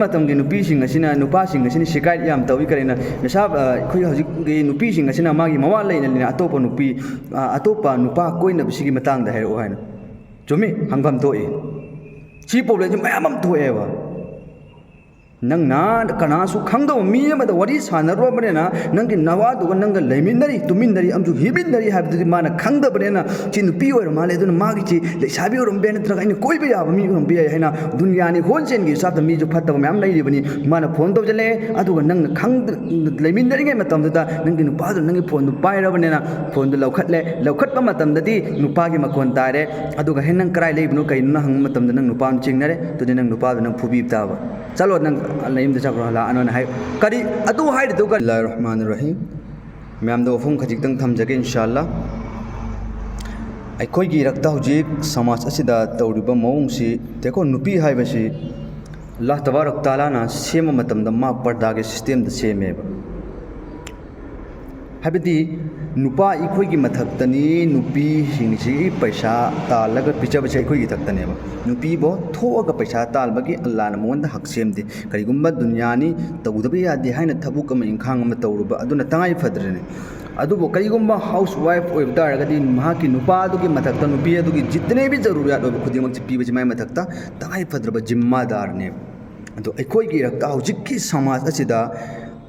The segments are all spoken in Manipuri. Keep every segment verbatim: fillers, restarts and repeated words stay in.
ꯃꯇꯝꯒꯤ ꯅꯨꯄꯤꯁꯤꯡ ꯑꯁꯤꯅ, ꯅꯨꯄꯥꯁꯤꯡ ꯑꯁꯤꯅ ꯁꯤꯀꯥꯏꯠ ꯌꯥꯝ ꯇꯧꯏ꯫ ꯀꯔꯤꯅ? ꯅꯤꯁꯥ, ꯑ, ꯑꯩꯈꯣꯏ ꯍꯧꯖꯤꯛꯀꯤ ꯅꯨꯄꯤꯁꯤꯡ ꯑꯁꯤꯅ ꯃꯥꯒꯤ ꯃꯋꯥ ꯂꯩꯅ ꯂꯩꯅ ꯑꯇꯣꯞꯄ ꯅꯨꯄꯤ, ꯑ, ꯑꯇꯣꯞꯄ ꯅꯨꯄꯥ ꯀꯣꯏꯅꯕꯁꯤꯒꯤ ꯃꯇꯥꯡꯗ ꯍꯥꯏꯔꯛꯑꯣ ꯍꯥꯏꯅ꯫ ꯆꯨꯝꯃꯤ, ꯍꯪꯐꯝ ꯊꯣꯛꯏ꯫ ꯁꯤ ꯄ꯭ꯔꯣꯕ꯭ꯂꯦꯝꯁꯤ ꯃꯌꯥꯝ ꯑꯃ ꯊꯣꯛꯑꯦꯕ꯫ ꯅꯪꯅ ꯀꯅꯥꯁꯨ ꯈꯪꯗꯕ ꯃꯤ ꯑꯃꯗ ꯋꯥꯔꯤ ꯁꯥꯟꯅꯔꯨꯔꯕꯅꯤꯅ, ꯅꯪꯒꯤ ꯅꯋꯥꯗꯨꯒ ꯅꯪꯒ ꯂꯩꯃꯤꯟꯅꯔꯤ, ꯇꯨꯃꯤꯟꯅꯔꯤ, ꯑꯃꯁꯨ ꯍꯤꯞꯃꯤꯟꯅꯔꯤ ꯍꯥꯏꯕꯗꯨꯗꯤ ꯃꯥꯅ ꯈꯪꯗꯕꯅꯤꯅ, ꯁꯤ ꯅꯨꯄꯤ ꯑꯣꯏꯔ ꯃꯥꯜꯂꯦ, ꯑꯗꯨꯅ ꯃꯥꯒꯤꯁꯤ ꯂꯩꯁꯥꯕꯤ ꯑꯣꯏꯔꯝꯕ ꯌꯥꯏ, ꯅꯠꯇ꯭ꯔꯒ ꯑꯩꯅ ꯀꯣꯏꯕ ꯌꯥꯕ ꯃꯤ ꯑꯣꯏꯔꯝꯕ ꯌꯥꯏ ꯍꯥꯏꯅ ꯗꯨꯅꯤꯌꯥꯅꯤ ꯍꯣꯟꯆꯦꯟꯒꯤ ꯍꯤꯁꯥꯞꯇ ꯃꯤꯁꯨ ꯐꯠꯇꯕ ꯃꯌꯥꯝ ꯂꯩꯔꯤꯕꯅꯤ꯫ ꯃꯥꯅ ꯐꯣꯟ ꯇꯧꯁꯤꯜꯂꯛꯑꯦ, ꯑꯗꯨꯒ ꯅꯪꯅ ꯈꯪꯗ-, ꯂꯩꯃꯤꯟꯅꯔꯤꯉꯩ ꯃꯇꯝꯗꯨꯗ ꯅꯪꯒꯤ ꯅꯨꯄꯥꯗꯨꯅ ꯅꯪꯒꯤ ꯐꯣꯟꯗꯨ ꯄꯥꯏꯔꯕꯅꯤꯅ, ꯐꯣꯟꯗꯨ ꯂꯧꯈꯠꯂꯦ꯫ ꯂꯧꯈꯠꯄ ꯃꯇꯝꯗꯗꯤ ꯅꯨꯄꯥꯒꯤ ꯃꯈꯣꯟ ꯇꯥꯔꯦ, ꯑꯗꯨꯒ "ꯍꯦ, ꯅꯪ ꯀꯔꯥꯏ ꯂꯩꯕꯅꯣ, ꯀꯩꯅꯣ?" ꯍꯪꯕ ꯃꯇꯝꯗ ꯅꯪ ꯅꯨꯄꯥꯗꯨꯅ ꯆꯤꯡꯅꯔꯦ, ꯑꯗꯨꯗꯤ ꯅꯪ ꯅꯨꯄꯥꯗꯨ ꯅꯪ ꯐꯨꯕꯤꯕ ꯇꯥꯕ꯫ "ꯆꯠꯂꯣ, ꯅꯪ ꯅꯌꯨꯝꯗ ꯆꯠꯈ꯭ꯔꯣ, ꯍꯜꯂꯛꯑꯅꯣꯅ" ꯍꯥꯏ꯫ ꯀꯔꯤ ꯑꯗꯨ ꯍꯥꯏꯔꯤꯗꯨ ꯀꯔꯤ? ꯕꯤꯁꯃꯤꯜꯂꯥꯍꯤꯔ ꯔꯍꯃꯥꯅꯤꯔ ꯔꯍꯤꯝ꯫ ꯃꯌꯥꯝꯗ ꯋꯥꯐꯝ ꯈꯖꯤꯛꯇꯪ ꯊꯝꯖꯒꯦ, ꯏꯟꯁꯥ ꯑꯜꯂꯥ꯫ ꯑꯩꯈꯣꯏꯒꯤ ꯏꯔꯛꯇ ꯍꯧꯖꯤꯛ ꯁꯃꯥꯖ ꯑꯁꯤꯗ ꯇꯧꯔꯤꯕ ꯃꯑꯣꯡꯁꯤ, ꯗꯦꯈꯣ, ꯅꯨꯄꯤ ꯍꯥꯏꯕꯁꯤ ꯑꯜꯂꯥꯍ ꯇꯕꯥꯔꯛ ꯇꯥꯂꯥꯅ ꯁꯦꯝꯕ ꯃꯇꯝꯗ ꯃꯥ ꯄꯔꯗꯥꯒꯤ ꯁꯤꯁꯇꯦꯝꯗ ꯁꯦꯝꯃꯦꯕ꯫ ꯍꯥꯏꯕꯗꯤ ꯅꯨꯄꯥ ꯑꯩꯈꯣꯏꯒꯤ ꯃꯊꯛꯇꯅꯤ, ꯅꯨꯄꯤꯁꯤꯡꯁꯤ ꯄꯩꯁꯥ ꯇꯥꯜꯂꯒ ꯄꯤꯖꯕꯁꯦ ꯑꯩꯈꯣꯏꯒꯤ ꯏꯊꯛꯇꯅꯦꯕ꯫ ꯅꯨꯄꯤꯕꯨ ꯊꯣꯛꯑꯒ ꯄꯩꯁꯥ ꯇꯥꯜꯕꯒꯤ ꯑꯜꯂꯥꯍꯅ ꯃꯉꯣꯟꯗ ꯍꯛ ꯁꯦꯝꯗꯦ꯫ ꯀꯔꯤꯒꯨꯝꯕ ꯗꯨꯅꯤꯌꯥꯅꯤ ꯇꯧꯗꯕ ꯌꯥꯗꯦ ꯍꯥꯏꯅ ꯊꯕꯛ ꯑꯃ ꯏꯪꯈꯥꯡ ꯑꯃ ꯇꯧꯔꯨꯕ, ꯑꯗꯨꯅ ꯇꯉꯥꯏ ꯐꯗ꯭ꯔꯦꯅꯦ꯫ ꯑꯗꯨꯕꯨ ꯀꯔꯤꯒꯨꯝꯕ ꯍꯥꯎꯁ ꯋꯥꯏꯐ ꯑꯣꯏꯕ ꯇꯥꯔꯒꯗꯤ, ꯃꯍꯥꯛꯀꯤ ꯅꯨꯄꯥ ꯑꯗꯨꯒꯤ ꯃꯊꯛꯇ ꯅꯨꯄꯤ ꯑꯗꯨꯒꯤ ꯖꯤꯇꯅꯦꯕꯤ ꯖꯔꯨꯔꯤꯌꯥꯠ ꯑꯣꯏꯕ ꯈꯨꯗꯤꯡꯃꯛꯁꯤ ꯄꯤꯕꯁꯤ ꯃꯥꯏ ꯃꯊꯛꯇ ꯇꯉꯥꯏ ꯐꯗ꯭ꯔꯕ ꯖꯤꯝꯃꯥꯗꯥꯔꯅꯦꯕ꯫ ꯑꯗꯣ ꯑꯩꯈꯣꯏꯒꯤ ꯏꯔꯛꯇ ꯍꯧꯖꯤꯛꯀꯤ ꯁꯃꯥꯖ ꯑꯁꯤꯗ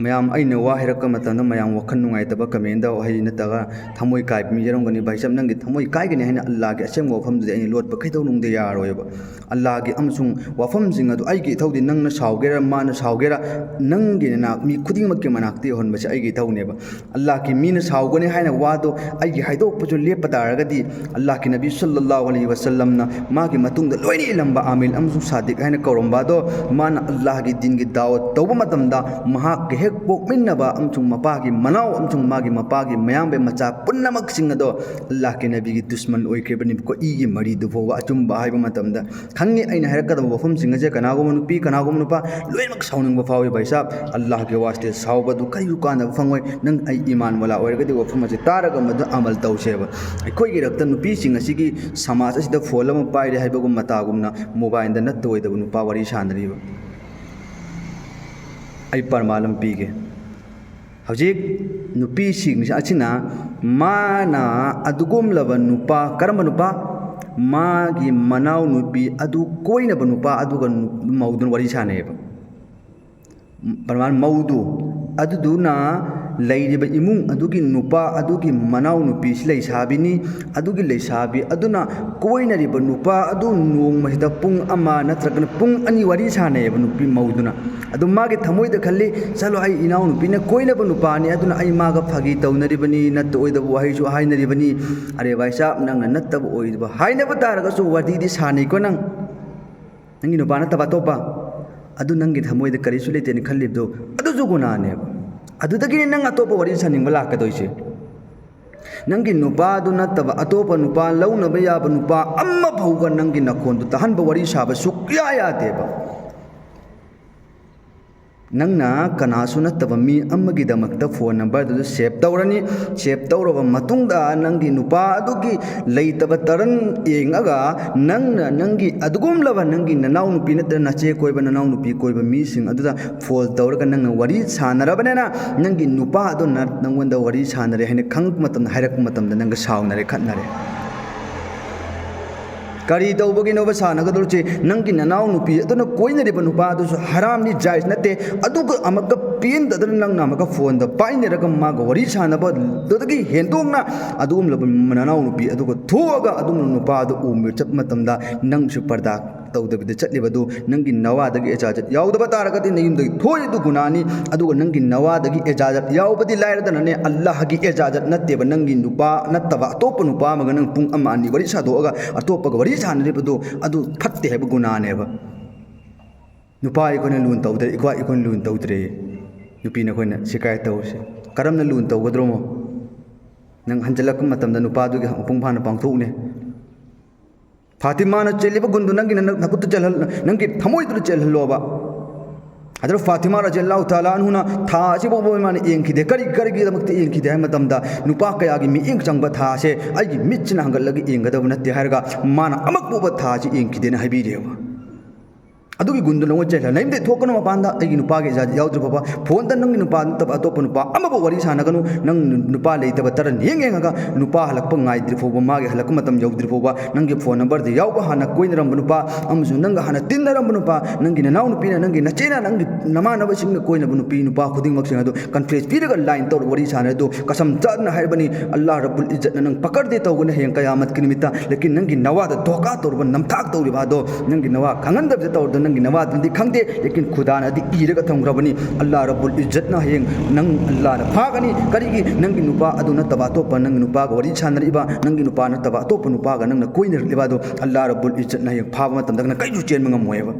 ꯃꯌꯥꯝ, ꯑꯩꯅ ꯋꯥ ꯍꯥꯏꯔꯛꯄ ꯃꯇꯝꯗ ꯃꯌꯥꯝ ꯋꯥꯈꯜ ꯅꯨꯡꯉꯥꯏꯇꯕ ꯀꯃꯦꯟꯗ ꯋꯥꯍꯩ ꯅꯠꯇ꯭ꯔꯒ ꯊꯃꯣꯏ ꯀꯥꯏꯕ ꯃꯤ ꯌꯥꯎꯔꯝꯒꯅꯤ꯫ ꯚꯥꯏ ꯁꯥꯍꯕ, ꯅꯪꯒꯤ ꯊꯃꯣꯏ ꯀꯥꯏꯒꯅꯤ ꯍꯥꯏꯅ ꯑꯜꯂꯥꯍꯒꯤ ꯑꯁꯦꯡꯕ ꯋꯥꯐꯝꯗꯨꯗꯤ ꯑꯩꯅ ꯂꯣꯠꯄ ꯀꯩꯗꯧꯅꯨꯡꯗ ꯌꯥꯔꯣꯏꯕ꯫ ꯑꯜꯂꯥꯍꯒꯤ ꯑꯃꯁꯨꯡ ꯋꯥꯐꯝꯁꯤꯡ ꯑꯗꯨ ꯑꯩꯒꯤ ꯏꯊꯧꯗꯤ, ꯅꯪꯅ ꯁꯥꯎꯒꯦꯔꯥ, ꯃꯥꯅ ꯁꯥꯎꯒꯦꯔꯥ, ꯅꯪꯒꯤ ꯅꯅꯥꯛ ꯃꯤ ꯈꯨꯗꯤꯡꯃꯛꯀꯤ ꯃꯅꯥꯛꯇ ꯌꯧꯍꯟꯕꯁꯦ ꯑꯩꯒꯤ ꯏꯊꯧꯅꯦꯕ꯫ ꯑꯜꯂꯥꯍꯒꯤ ꯃꯤꯅ ꯁꯥꯎꯒꯅꯤ ꯍꯥꯏꯅ ꯋꯥꯗꯣ ꯑꯩꯒꯤ ꯍꯥꯏꯗꯣꯛꯄꯁꯨ ꯂꯦꯞꯄ ꯇꯥꯔꯒꯗꯤ, ꯑꯜꯂꯥꯍꯒꯤ ꯅꯕꯤ ꯁꯜꯂꯜꯂꯥꯍꯨ ꯑꯂꯩꯍꯤ ꯋꯁꯜꯂꯝꯅ ꯃꯥꯒꯤ ꯃꯇꯨꯡꯗ ꯂꯣꯏꯅ ꯏꯜꯂꯝꯕ ꯑꯥꯃꯤꯜ ꯑꯃꯁꯨꯡ ꯁꯥꯗꯤꯛ ꯍꯥꯏꯅ ꯀꯧꯔꯝꯕ ꯑꯗꯣ, ꯃꯥꯅ ꯑꯜꯂꯥꯍꯒꯤ ꯗꯤꯟꯒꯤ ꯗꯥꯋꯠ ꯇꯧꯕ ꯃꯇꯝꯗ, ꯃꯍꯥꯛꯀ ꯍꯦꯛ ꯄꯣꯛꯃꯤꯟꯅꯕ ꯑꯃꯁꯨꯡ ꯃꯄꯥꯒꯤ ꯃꯅꯥꯎ ꯑꯃꯁꯨꯡ ꯃꯥꯒꯤ ꯃꯄꯥꯒꯤ ꯃꯌꯥꯝꯕꯩ ꯃꯆꯥ ꯄꯨꯝꯅꯃꯛꯁꯤꯡ ꯑꯗꯣ ꯑꯜꯂꯥꯍꯒꯤ ꯅꯕꯤꯒꯤ ꯗꯨꯁꯃꯟ ꯑꯣꯏꯈ꯭ꯔꯤꯕꯅꯤꯀꯣ꯫ ꯏꯒꯤ ꯃꯔꯤꯗꯨ ꯐꯥꯎꯕ ꯑꯆꯨꯝꯕ ꯍꯥꯏꯕ ꯃꯇꯝꯗ, ꯈꯪꯉꯤ ꯑꯩꯅ ꯍꯥꯏꯔꯛꯀꯗꯕ ꯋꯥꯐꯝꯁꯤꯡ ꯑꯁꯦ ꯀꯅꯥꯒꯨꯝꯕ ꯅꯨꯄꯤ, ꯀꯅꯥꯒꯨꯝꯕ ꯅꯨꯄꯥ ꯂꯣꯏꯅꯃꯛ ꯁꯥꯎꯅꯤꯡꯕ ꯐꯥꯎꯏ꯫ ꯚꯥꯏ ꯁꯥꯍꯕ, ꯑꯜꯂꯥꯍꯒꯤ ꯋꯥꯁꯇꯦ ꯁꯥꯎꯕꯗꯨ ꯀꯔꯤꯁꯨ ꯀꯥꯟꯅꯕ ꯐꯪꯉꯣꯏ꯫ ꯅꯪ ꯑꯩ ꯏꯃꯥꯟ ꯋꯥꯂꯥ ꯑꯣꯏꯔꯒꯗꯤ ꯋꯥꯐꯝ ꯑꯁꯤ ꯇꯥꯔꯒ ꯃꯗꯨ ꯑꯃꯜ ꯇꯧꯁꯦꯕ꯫ ꯑꯩꯈꯣꯏꯒꯤ ꯏꯔꯛꯇ ꯅꯨꯄꯤꯁꯤꯡ ꯑꯁꯤꯒꯤ ꯁꯃꯥꯖ ꯑꯁꯤꯗ ꯐꯣꯟ ꯑꯃ ꯄꯥꯏꯔꯦ ꯍꯥꯏꯕꯒꯨꯝ ꯃꯇꯥꯒꯨꯝꯅ ꯃꯣꯕꯥꯏꯜꯗ ꯅꯠꯇ ꯑꯣꯏꯗꯕ ꯅꯨꯄꯥ ꯋꯥꯔꯤ ꯁꯥꯟꯅꯔꯤꯕ꯫ ꯑꯩ ꯄ꯭ꯔꯃꯥꯟ ꯑꯃ ꯄꯤꯒꯦ꯫ ꯍꯧꯖꯤꯛ ꯅꯨꯄꯤꯁꯤꯡ ꯑꯁꯤꯅ, ꯃꯥꯅ ꯑꯗꯨꯒꯨꯝꯂꯕ ꯅꯨꯄꯥ, ꯀꯔꯝꯕ ꯅꯨꯄꯥ? ꯃꯥꯒꯤ ꯃꯅꯥꯎꯅꯨꯄꯤ ꯑꯗꯨ ꯀꯣꯏꯅꯕ ꯅꯨꯄꯥ ꯑꯗꯨꯒ ꯅꯨ-, ꯃꯧꯗꯨꯅ ꯋꯥꯔꯤ ꯁꯥꯟꯅꯩꯌꯦꯕ꯫ ꯄ꯭ꯔꯃꯥꯟ, ꯃꯧꯗꯨ, ꯑꯗꯨꯗꯨꯅ ꯂꯩꯔꯤꯕ ꯏꯃꯨꯡ ꯑꯗꯨꯒꯤ ꯅꯨꯄꯥ ꯑꯗꯨꯒꯤ ꯃꯅꯥꯎꯅꯨꯄꯤꯁꯤ ꯂꯩꯁꯥꯕꯤꯅꯤ꯫ ꯑꯗꯨꯒꯤ ꯂꯩꯁꯥꯕꯤ ꯑꯗꯨꯅ ꯀꯣꯏꯅꯔꯤꯕ ꯅꯨꯄꯥ ꯑꯗꯨ ꯅꯣꯡꯃꯁꯤꯗ ꯄꯨꯡ ꯑꯃ ꯅꯠꯇ꯭ꯔꯒꯅ ꯄꯨꯡ ꯑꯅꯤ ꯋꯥꯔꯤ ꯁꯥꯟꯅꯩꯌꯦꯕ ꯅꯨꯄꯤ ꯃꯧꯗꯨꯅ꯫ ꯑꯗꯨ ꯃꯥꯒꯤ ꯊꯃꯣꯏꯗ ꯈꯜꯂꯤ, "ꯆꯠꯂꯣ, ꯑꯩ ꯏꯅꯥꯎꯅꯨꯄꯤꯅ ꯀꯣꯏꯅꯕ ꯅꯨꯄꯥꯅꯤ, ꯑꯗꯨꯅ ꯑꯩ ꯃꯥꯒ ꯐꯥꯒꯤ ꯇꯧꯅꯔꯤꯕꯅꯤ, ꯅꯠꯇ ꯑꯣꯏꯗꯕ ꯋꯥꯍꯩꯁꯨ ꯍꯥꯏꯅꯔꯤꯕꯅꯤ꯫ ꯑꯔꯦ ꯚꯥꯏ ꯁꯥꯕ, ꯅꯪꯅ ꯅꯠꯇꯕ ꯑꯣꯏꯗꯕ ꯍꯥꯏꯅꯕ ꯇꯥꯔꯒꯁꯨ ꯋꯥꯔꯤꯗꯤ ꯁꯥꯟꯅꯩꯀꯣ ꯅꯪ꯫ ꯅꯪꯒꯤ ꯅꯨꯄꯥ ꯅꯠꯇꯕ ꯑꯇꯣꯞꯄ, ꯑꯗꯨ ꯅꯪꯒꯤ ꯊꯃꯣꯏꯗ ꯀꯔꯤꯁꯨ ꯂꯩꯇꯦꯅ ꯈꯜꯂꯤꯕꯗꯨ, ꯑꯗꯨꯁꯨ ꯒꯨꯅꯥꯅꯦꯕ꯫ ꯑꯗꯨꯗꯒꯤꯅꯦ ꯅꯪ ꯑꯇꯣꯞꯄ ꯋꯥꯔꯤ ꯁꯥꯅꯤꯡꯕ ꯂꯥꯛꯀꯗꯣꯏꯁꯦ꯫ ꯅꯪꯒꯤ ꯅꯨꯄꯥꯗꯨ ꯅꯠꯇꯕ ꯑꯇꯣꯞꯄ ꯅꯨꯄꯥ ꯂꯧꯅꯕ ꯌꯥꯕ ꯅꯨꯄꯥ ꯑꯃ ꯐꯥꯎꯕ ꯅꯪꯒꯤ ꯅꯈꯣꯟꯗꯨ ꯇꯥꯍꯟꯕ ꯋꯥꯔꯤ ꯁꯥꯕ ꯁꯨꯛꯌꯥ ꯌꯥꯗꯦꯕ꯫ ꯅꯪꯅ ꯀꯅꯥꯁꯨ ꯅꯠꯇꯕ ꯃꯤ ꯑꯃꯒꯤꯗꯃꯛꯇ ꯐꯣꯟ ꯅꯝꯕꯔꯗꯨꯗ ꯁꯦꯞ ꯇꯧꯔꯅꯤ꯫ ꯁꯦꯞ ꯇꯧꯔꯕ ꯃꯇꯨꯡꯗ ꯅꯪꯒꯤ ꯅꯨꯄꯥ ꯑꯗꯨꯒꯤ ꯂꯩꯇꯕ ꯇꯔꯟ ꯌꯦꯡꯉꯒ ꯅꯪꯅ ꯅꯪꯒꯤ ꯑꯗꯨꯒꯨꯝꯂꯕ ꯅꯪꯒꯤ ꯅꯅꯥꯎꯅꯨꯄꯤ ꯅꯠꯇ꯭ꯔꯒ ꯅꯆꯦ ꯀꯣꯏꯕ, ꯅꯅꯥꯎꯅꯨꯄꯤ ꯀꯣꯏꯕ ꯃꯤꯁꯤꯡ ꯑꯗꯨꯗ ꯐꯣꯟ ꯇꯧꯔꯒ ꯅꯪꯅ ꯋꯥꯔꯤ ꯁꯥꯟꯅꯔꯕꯅꯤꯅ ꯅꯪꯒꯤ ꯅꯨꯄꯥ ꯑꯗꯨꯅ ꯅꯪꯉꯣꯟꯗ ꯋꯥꯔꯤ ꯁꯥꯟꯅꯔꯦ ꯍꯥꯏꯅ ꯈꯪꯕ ꯃꯇꯝꯗ, ꯍꯥꯏꯔꯛꯄ ꯃꯇꯝꯗ ꯅꯪꯒ ꯁꯥꯎꯅꯔꯦ, ꯈꯠꯅꯔꯦ꯫ ꯀꯔꯤ ꯇꯧꯕꯒꯤꯅꯣꯕ ꯁꯥꯟꯅꯒꯗꯧꯔꯤꯁꯦ? ꯅꯪꯒꯤ ꯅꯅꯥꯎ ꯅꯨꯄꯤ ꯑꯗꯨꯅ ꯀꯣꯏꯅꯔꯤꯕ ꯅꯨꯄꯥ ꯑꯗꯨꯁꯨ ꯍꯔꯥꯝꯅꯤ, ꯖꯥꯏꯖ ꯅꯠꯇꯦ꯫ ꯑꯗꯨꯒ ꯑꯃꯨꯛꯀ ꯄꯦꯟꯗꯗꯅ ꯅꯪꯅ ꯑꯃꯨꯛꯀ ꯐꯣꯟꯗ ꯄꯥꯏꯅꯔꯒ ꯃꯥꯒ ꯋꯥꯔꯤ ꯁꯥꯟꯅꯕꯗꯨꯗꯒꯤ ꯍꯦꯟꯗꯣꯛꯅ ꯑꯗꯨꯒꯨꯝꯂꯕ ꯅꯅꯥꯎ ꯅꯨꯄꯤ ꯑꯗꯨꯒ ꯊꯣꯛꯑꯒ ꯑꯗꯨꯒꯨꯝꯂꯕ ꯅꯨꯄꯥ ꯑꯗꯨ ꯎꯃꯤꯔ ꯆꯠꯄ ꯃꯇꯝꯗ ꯅꯪꯁꯨ ꯄꯔꯗꯥ ꯇꯧꯗꯕꯤꯗ ꯆꯠꯂꯤꯕꯗꯨ ꯅꯪꯒꯤ ꯅꯋꯥꯗꯒꯤ ꯏꯖꯥꯖꯠ ꯌꯥꯎꯗꯕ ꯇꯥꯔꯒꯗꯤ ꯅꯌꯨꯝꯗꯒꯤ ꯊꯣꯛꯏꯗꯨ ꯒꯨꯅꯥꯅꯤ꯫ ꯑꯗꯨꯒ ꯅꯪꯒꯤ ꯅꯋꯥꯗꯒꯤ ꯏꯖꯥꯖꯠ ꯌꯥꯎꯕꯗꯤ ꯂꯥꯏꯔꯗꯅꯅꯦ, ꯑꯜꯂꯥꯍꯒꯤ ꯏꯖꯥꯖꯠ ꯅꯠꯇꯦꯕ꯫ ꯅꯪꯒꯤ ꯅꯨꯄꯥ ꯅꯠꯇꯕ ꯑꯇꯣꯞꯄ ꯅꯨꯄꯥ ꯑꯃꯒ ꯅꯪ ꯄꯨꯡ ꯑꯃ ꯑꯅꯤ ꯋꯥꯔꯤ ꯁꯥꯗꯣꯛꯑꯒ ꯑꯇꯣꯞꯄꯒ ꯋꯥꯔꯤ ꯁꯥꯟꯅꯔꯤꯕꯗꯨ ꯑꯗꯨ ꯐꯠꯇꯦ ꯍꯥꯏꯕ ꯒꯨꯅꯥꯅꯦꯕ꯫ ꯅꯨꯄꯥ ꯑꯩꯈꯣꯏꯅ ꯂꯨꯅ ꯇꯧꯗ꯭ꯔꯦ, ꯏꯈ꯭ꯋꯥ ꯑꯩꯈꯣꯏꯅ ꯂꯨꯅ ꯇꯧꯗ꯭ꯔꯦ꯫ ꯅꯨꯄꯤꯅ ꯑꯩꯈꯣꯏꯅ ꯁꯤꯀꯥꯌꯠ ꯇꯧꯔꯤꯁꯦ꯫ ꯀꯔꯝꯅ ꯂꯨꯅ ꯇꯧꯒꯗ꯭ꯔꯣꯃꯣ? ꯅꯪ ꯍꯟꯖꯤꯜꯂꯛꯄ ꯃꯇꯝꯗ ꯅꯨꯄꯥꯗꯨꯒꯤ ꯃꯄꯨꯡ ꯐꯥꯅ ꯄꯥꯡꯊꯣꯛꯎꯅꯦ꯫ ꯐꯥꯇꯤꯃꯥꯅ ꯆꯦꯜꯂꯤꯕ ꯒꯨꯟꯗꯨ ꯅꯪꯒꯤ ꯅ-, ꯅꯈꯨꯠꯇ ꯆꯦꯜꯍꯜ-, ꯅꯪꯒꯤ ꯊꯃꯣꯏꯗꯨꯗ ꯆꯦꯜꯍꯜꯂꯣꯕ꯫ ꯍꯖꯔꯠ ꯐꯥꯇꯤꯃꯥ ꯔꯖꯤꯌꯜꯂꯥꯍꯨ ꯇꯥꯂꯥ ꯑꯟꯍꯨꯅ ꯊꯥ ꯑꯁꯤꯐꯥꯎꯕ ꯃꯥꯅ ꯌꯦꯡꯈꯤꯗꯦ꯫ ꯀꯔꯤ, ꯀꯔꯤꯒꯤꯗꯃꯛꯇ ꯌꯦꯡꯈꯤꯗꯦ ꯍꯥꯏꯕ ꯃꯇꯝꯗ, ꯅꯨꯄꯥ ꯀꯌꯥꯒꯤ ꯃꯤꯠꯌꯦꯡ ꯆꯪꯕ ꯊꯥ ꯑꯁꯦ ꯑꯩꯒꯤ ꯃꯤꯠꯁꯤꯅ ꯍꯪꯒꯠꯂꯒ ꯌꯦꯡꯒꯗꯕ ꯅꯠꯇꯦ ꯍꯥꯏꯔꯒ ꯃꯥꯅ ꯑꯃꯨꯛ ꯐꯥꯎꯕ ꯊꯥ ꯑꯁꯤ ꯌꯦꯡꯈꯤꯗꯦꯅ ꯍꯥꯏꯕꯤꯔꯦꯕ꯫ ꯑꯗꯨꯒꯤ ꯒꯨꯟꯗꯨ ꯅꯉꯣꯟꯗ ꯆꯦꯜꯍꯜꯂꯣ꯫ ꯅꯌꯨꯝꯗꯩ ꯊꯣꯛꯀꯅꯨ ꯃꯄꯥꯟꯗ, ꯑꯩꯒꯤ ꯅꯨꯄꯥꯒꯤ ꯏꯖꯥꯖꯠ ꯌꯥꯎꯗ꯭ꯔꯤ ꯐꯥꯎꯕ꯫ ꯐꯣꯟꯗ ꯅꯪꯒꯤ ꯅꯨꯄꯥ ꯅꯠꯇꯕ ꯑꯇꯣꯞꯄ ꯅꯨꯄꯥ ꯑꯃꯕꯨ ꯋꯥꯔꯤ ꯁꯥꯟꯅꯒꯅꯨ꯫ ꯅꯪ ꯅꯨꯄꯥ ꯂꯩꯇꯕ ꯇꯔꯟ ꯌꯦꯡ ꯌꯦꯡꯉꯒ ꯅꯨꯄꯥ ꯍꯜꯂꯛꯄ ꯉꯥꯏꯗ꯭ꯔꯤ ꯐꯥꯎꯕ, ꯃꯥꯒꯤ ꯍꯜꯂꯛꯄ ꯃꯇꯝ ꯌꯧꯗ꯭ꯔꯤ ꯐꯥꯎꯕ, ꯅꯪꯒꯤ ꯐꯣꯟ ꯅꯝꯕꯔꯗ ꯌꯥꯎꯕ ꯍꯥꯟꯅ ꯀꯣꯏꯅꯔꯝꯕ ꯅꯨꯄꯥ ꯑꯃꯁꯨꯡ ꯅꯪꯒ ꯍꯥꯟꯅ ꯇꯤꯟꯅꯔꯝꯕ ꯅꯨꯄꯥ, ꯅꯪꯒꯤ ꯅꯅꯥꯎꯅꯨꯄꯤꯅ, ꯅꯪꯒꯤ ꯅꯆꯦꯅ, ꯅꯪꯒꯤ ꯅꯃꯥꯟꯅꯕꯁꯤꯡꯅ ꯀꯣꯏꯅꯕ ꯅꯨꯄꯤ ꯅꯨꯄꯥ ꯈꯨꯗꯤꯡꯃꯛꯁꯤꯡ ꯑꯗꯨ ꯀꯟꯐ꯭ꯔꯦꯟꯁ ꯄꯤꯔꯒ ꯂꯥꯏꯟ ꯇꯧꯔꯒ ꯋꯥꯔꯤ ꯁꯥꯟꯅꯔꯦ꯫ ꯑꯗꯨ ꯀꯁꯝ ꯆꯥꯗꯅ ꯍꯥꯏꯔꯕꯅꯤ, ꯑꯜꯂꯥꯍ ꯔꯕꯨꯜ ꯏꯖꯠꯅ ꯅꯪ ꯄꯀꯔꯗꯦ ꯇꯧꯒꯅꯤ ꯍꯌꯦꯡ ꯀꯌꯥꯃꯠꯀꯤ ꯅꯨꯃꯤꯠꯇ꯫ ꯂꯦꯀꯤꯟ ꯅꯪꯒꯤ ꯅꯋꯥꯗ ꯙꯣꯀꯥ ꯇꯧꯔꯨꯕ, ꯅꯝꯊꯥꯛ ꯇꯧꯔꯤꯕ ꯑꯗꯣ, ꯅꯪꯒꯤ ꯅꯋꯥ ꯈꯪꯍꯟꯗꯕꯗ ꯇꯧꯔꯗ ꯅꯪꯒꯤ ꯅꯋꯥꯗꯨꯅꯗꯤ ꯈꯪꯗꯦ, ꯂꯦꯀꯤꯟ ꯈꯨꯗꯥꯅꯗꯤ ꯏꯔꯒ ꯊꯝꯈ꯭ꯔꯕꯅꯤ꯫ ꯑꯜꯂꯥꯍ ꯔꯕꯨꯜ ꯏꯖꯠꯅ ꯍꯌꯦꯡ ꯅꯪ ꯑꯜꯂꯥꯍꯅ ꯐꯥꯒꯅꯤ꯫ ꯀꯔꯤꯒꯤ? ꯅꯪꯒꯤ ꯅꯨꯄꯥ ꯑꯗꯨ ꯅꯠꯇꯕ ꯑꯇꯣꯞꯄ, ꯅꯪꯒꯤ ꯅꯨꯄꯥꯒ ꯋꯥꯔꯤ ꯁꯥꯟꯅꯔꯤꯕ, ꯅꯪꯒꯤ ꯅꯨꯄꯥ ꯅꯠꯇꯕ ꯑꯇꯣꯞꯄ ꯅꯨꯄꯥꯒ ꯅꯪꯅ ꯀꯣꯏꯅꯔꯛꯂꯤꯕ ꯑꯗꯣ ꯑꯜꯂꯥꯍ ꯔꯕꯨꯜ ꯏꯖꯠꯅ ꯍꯌꯦꯡ ꯐꯥꯕ ꯃꯇꯝꯗ ꯅꯪ ꯀꯔꯤꯁꯨ ꯆꯦꯟꯕ ꯉꯝꯃꯣꯏꯕ꯫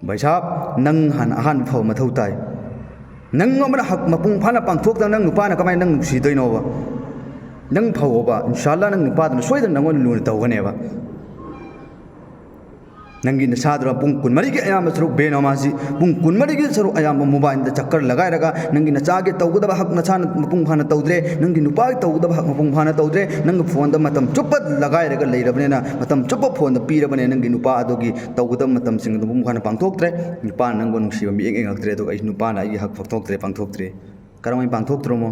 ꯚꯥꯏ ꯁꯥꯍꯕ, ꯅꯪ ꯍꯥꯟꯅ ꯑꯍꯥꯟꯕ ꯐꯕ ꯃꯊꯧ ꯇꯥꯏ꯫ ꯅꯪ ꯑꯃꯅ ꯍꯛ ꯃꯄꯨꯡ ꯐꯥꯅ ꯄꯥꯡꯊꯣꯛꯇꯅ ꯅꯪ ꯅꯨꯄꯥꯅ ꯀꯃꯥꯏꯅ ꯅꯪ ꯅꯨꯡꯁꯤꯗꯣꯏꯅꯣꯕ? ꯅꯪ ꯐꯧꯑꯣꯕ, ꯏꯟꯁꯥ ꯑꯜꯂꯥꯍ ꯅꯪ ꯅꯨꯄꯥꯗꯨꯅ ꯁꯣꯏꯗꯅ ꯅꯪꯉꯣꯟꯗ ꯂꯨꯅ ꯇꯧꯒꯅꯦꯕ꯫ ꯅꯪꯒꯤ ꯅꯁꯥꯗꯨꯅ ꯄꯨꯡ ꯀꯨꯟꯃꯔꯤꯒꯤ ꯑꯌꯥꯝꯕ ꯁꯔꯨꯛ ꯕꯦꯅꯃꯥꯖꯤ, ꯄꯨꯡ ꯀꯨꯟꯃꯔꯤꯒꯤ ꯁꯔꯨꯛ ꯑꯌꯥꯝꯕ ꯃꯣꯕꯥꯏꯜꯗ ꯆꯛꯀꯔ ꯂꯒꯥꯏꯔꯒ ꯅꯪꯒꯤ ꯅꯆꯥꯒꯤ ꯇꯧꯒꯗꯕ ꯍꯛ ꯅꯁꯥꯅ ꯃꯄꯨꯡ ꯐꯥꯅ ꯇꯧꯗ꯭ꯔꯦ, ꯅꯪꯒꯤ ꯅꯨꯄꯥꯒꯤ ꯇꯧꯒꯗꯕ ꯍꯛ ꯃꯄꯨꯡ ꯐꯥꯅ ꯇꯧꯗ꯭ꯔꯦ, ꯅꯪꯒꯤ ꯐꯣꯟꯗ ꯃꯇꯝ ꯆꯨꯞꯄ ꯂꯒꯥꯏꯔꯒ ꯂꯩꯔꯕꯅꯤꯅ, ꯃꯇꯝ ꯆꯨꯞꯄ ꯐꯣꯟꯗ ꯄꯤꯔꯕꯅꯤꯅ ꯅꯪꯒꯤ ꯅꯨꯄꯥ ꯑꯗꯨꯒꯤ ꯇꯧꯒꯗꯕ ꯃꯇꯝꯁꯤꯡ ꯑꯗꯨ ꯃꯄꯨꯡ ꯐꯥꯅ ꯄꯥꯡꯊꯣꯛꯇ꯭ꯔꯦ꯫ ꯅꯨꯄꯥꯅ ꯅꯪꯕꯨ ꯅꯨꯡꯁꯤꯕ ꯃꯤꯠꯌꯦꯡ ꯌꯦꯡꯉꯛꯇ꯭ꯔꯦ, ꯑꯗꯨꯒ ꯑꯩ ꯅꯨꯄꯥꯅ ꯑꯩꯒꯤ ꯍꯛ ꯄꯥꯡꯊꯣꯛꯇ꯭ꯔꯦ, ꯄꯥꯡꯊꯣꯛꯇ꯭ꯔꯦ꯫ ꯀꯔꯝꯍꯥꯏꯅ ꯄꯥꯡꯊꯣꯛꯇ꯭ꯔꯣꯃꯣ?